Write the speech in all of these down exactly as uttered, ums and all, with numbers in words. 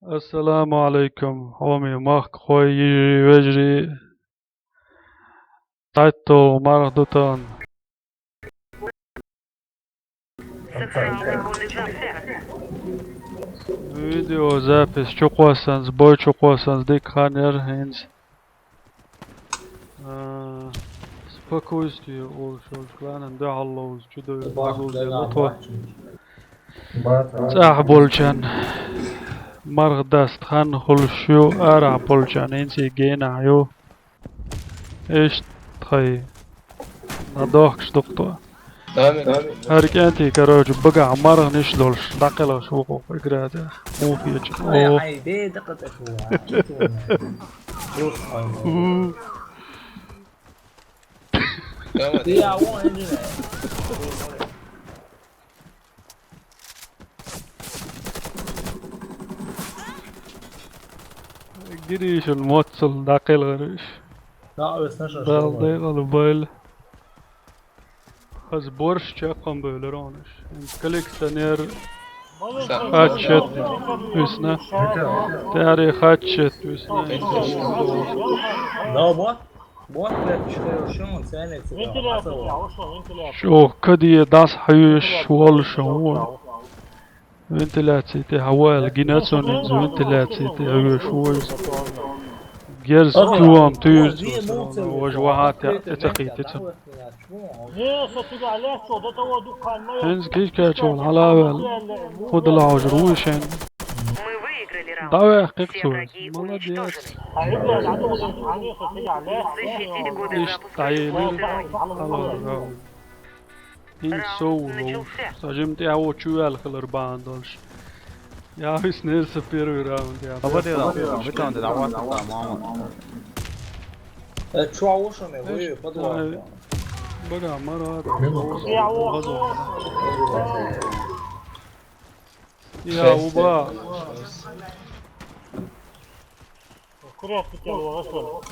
Ассаламу алейкум, хьоме махкахой, йижарий, вежарий. Цхьайтта марха ду тахана. Видеозапись чукхоссанца, бой чукхоссанца дика хан яр хӀинца. А, спокойствие олуш йолчу кланан дуьхьал ловза чудовищ дозур делла тхо. ЦӀахь болчарна марха даста хан хуьлуш ю, арахь болчарна хӀинца генахь ю. Иштта тхайн. На дохкаш ду-кх тхо. ХӀара кӀентий, короче, багахь марханаш долуш, дӀакхелхаш ву кху игра тӀехь. Муха хеташ? Ай, ай, бе, дакъа тӀе шу, а, чу ту, а. Просто ай, ай. Давай. Ты, а, вон, иди, а. Гиришан моццул дӀакхелхараш. Да, весна шо, Дала шо. Декъала бойла. Хаза борш чекхам бевлар онаш. Коллекционер хатчет висна. Тари хатчет висна. Да, вот. Вот, блядь, что я шо, ценник, сука, Вентиляция, а вот что, вентиляция. Шо кадие дас хьуьйш волуш вон. Вентиляция тӀе хьаваьлла гина цунна, иза вентиляция тӀе хьоьжуш ву иза. Герз чуам туьйра цо, важа вахьа тӀе, тӀе ца кхийти цунна. ХӀинца кишкачул хьала а ваьлла, хӀу дала хьожур ву шен. ДӀаваьккхи-кх цо иза. Молодец. Иштта дӀаелира хьалхара раунд. ХӀинца сов ву ловш. Сан жима тӀаьхьо чу ваьлла хилар бахьана долуш. Я виснера сан первый раунд, я. Ма баде да, битон де дӀавац сан, мама. Э, чу а вошане, вы, подвал. Бага, мара, да. Я, уба. Курят хотел, вошел.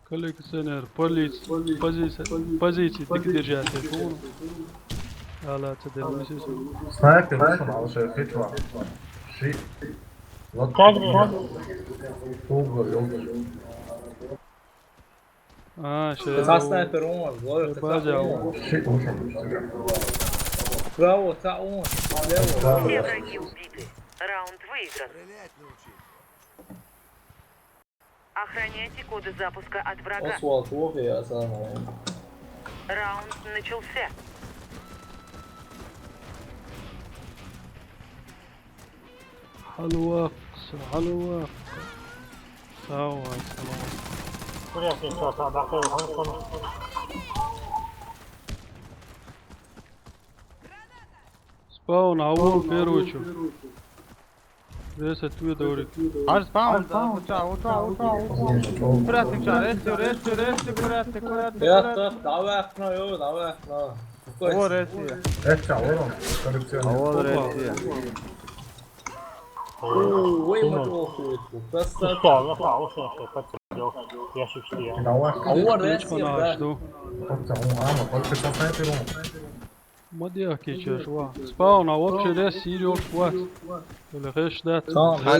Коллекционер, полиц-, позиция, позиции дика держать, я понял. Ала, ца делмисис. Снайпер вышел, а уже хитва. Ши. Вот. Как же? Угол, ёлка. А, ща. Ца снайпер он, ловит, ца он. Ши, вышел. Справа, ца он. Слева. Все враги убиты. Раунд выигран. Охраняйте коды запуска от врага. Освалд, ох, я самый. Раунд начался. Хьалаваккха, хьалаваккха. Сау вай, салам. Приятный час, а, да, ты, он, он. Спаун, а вон первый чу. Ресет, твой дворик. Аж спаун, да, уча, уча, уча, уча. Аккуратно, уча, рести, рести, рести, аккуратно, аккуратно, аккуратно. Я так, давай окно, ё, давай окно. О, рести. Эта, вон он, коррекционный. А, вон рести. Ой, ой, ой, ой, ой, красавчик. Что, ну, хорошо, что, как ты делал? Я шучу, я. Давай. А вон рести, да. Вот, он, а, ну, только со снайпером. Ма дехкийчаш ван. Спаун, а вообще рес йийр йолуш вац. Или гӀеш дац? Ислам, сюда.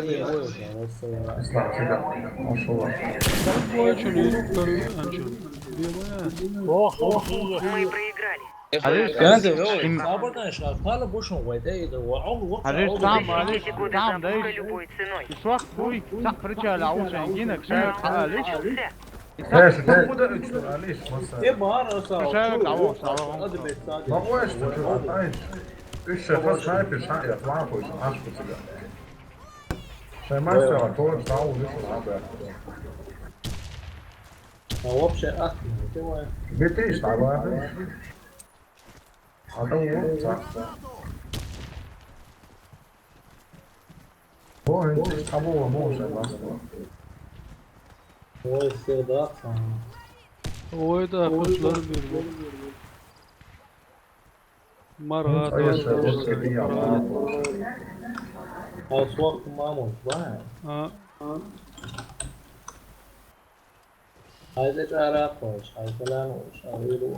Он шо ван. Ой, чу не, анчу. Белая. Ох, ох, ох. Мы проиграли. Хьажийша, ин-, хьажийша, там, алиш, там, дай. Ишвах хуй, цхьаъ причал а ву шайн гинарг, шайн хьалалиш. Э, шу де, шу де, уьш ду, алиш, масса. Э, бахьара аса. Шу шайга дӀавахча, дӀавахча. Ма вай шу, шу, айш. Уьш шайн фас снайпер, шайн я, фланг хуьйш, аш куцага. Шайн мастер, тоже дӀавахча, уьш шу, а, бе. А вообще, а, ты мой. Битиш, дӀавахча. А то вот, так. О, это ж кого можно, да? Ой, всё, да, там. Ой, да, хош лар бир бу. Мара, ну, да, конечно, да, вот да, это я, да. А вот маму, да? А. Хьайза чӀара кхойша, хьайза лаьна вуш, хьан вийр ву.